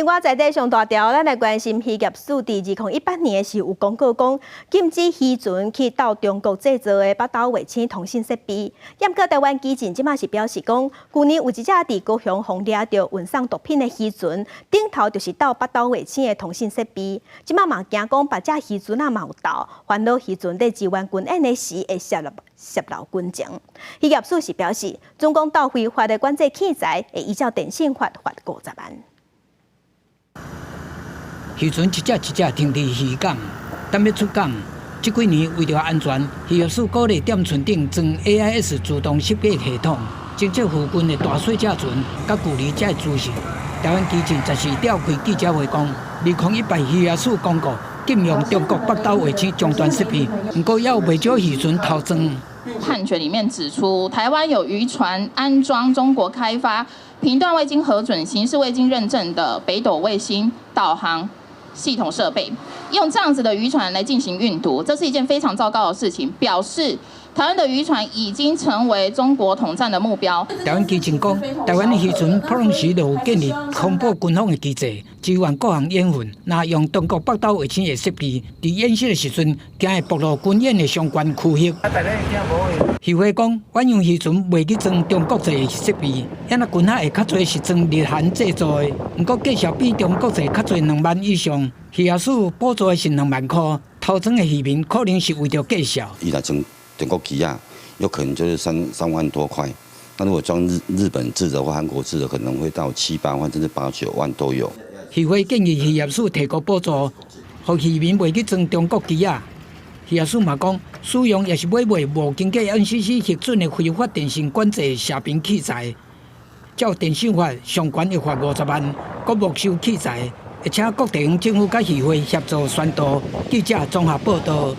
另外，在地上大條，咱來關心漁業署佇2018年的時有公告講，禁止漁船去到中國製造的北斗衛星通信設備。毋過台灣基進這馬是表示講，舊年有一隻佇高雄予掠著運送毒品的漁船，頂頭就是鬥北斗衛星的通信設備。這馬嘛驚講，別隻漁船仔嘛有鬥，煩惱漁船佇支援軍演的時會洩露洩露軍情。漁業署是表示，準講鬥非法的管制器材，會依照電信法罰50萬。漁船一隻一隻停佇漁港，等欲出港。這幾年為著安全，漁業署鼓勵踮船頂裝 AIS 自動識別系統，偵測附近的大細隻船，佮距離才會資訊。台灣基進十四召開記者會講，2018漁業署公告禁用中國北斗衛星終端設備，毋過猶有袂少漁船偷裝。判決裡面指出，台灣有漁船安裝中國開發、頻段未經核准、型式未經認證的北斗衛星導航系統設備，用這樣子的漁船來進行運毒，這是一件非常糟糕的事情，表示台灣的漁船已經成為中國統戰的目標。台灣基進講，台灣的漁船普通時就有建立通報軍方的機制，支援各項演訓。若用中國北斗衛星的設備，佇演習的時陣，驚會暴露軍演的相關區域。漁會講，遠洋漁船袂去裝中國製的設備，按呢近海會較濟是裝日韓製造的，毋過價數比中國製較濟2萬以上。漁業署補助的是2萬箍，偷裝的漁民可能是為著價數。伊來裝中國機仔，有可能就是3萬多塊。那如果裝日本製的或韓國製的，可能會到七八萬甚至八九萬都有。漁會建議漁業署提高補助，予漁民袂去裝中國機仔。漁業署嘛講，使用抑是買賣無經過 NCC 核准的非法電信管制射頻器材，照電信法上懸會罰50萬，閣沒收器材。會請各地方政府佮漁會協助宣導。記者綜合報導。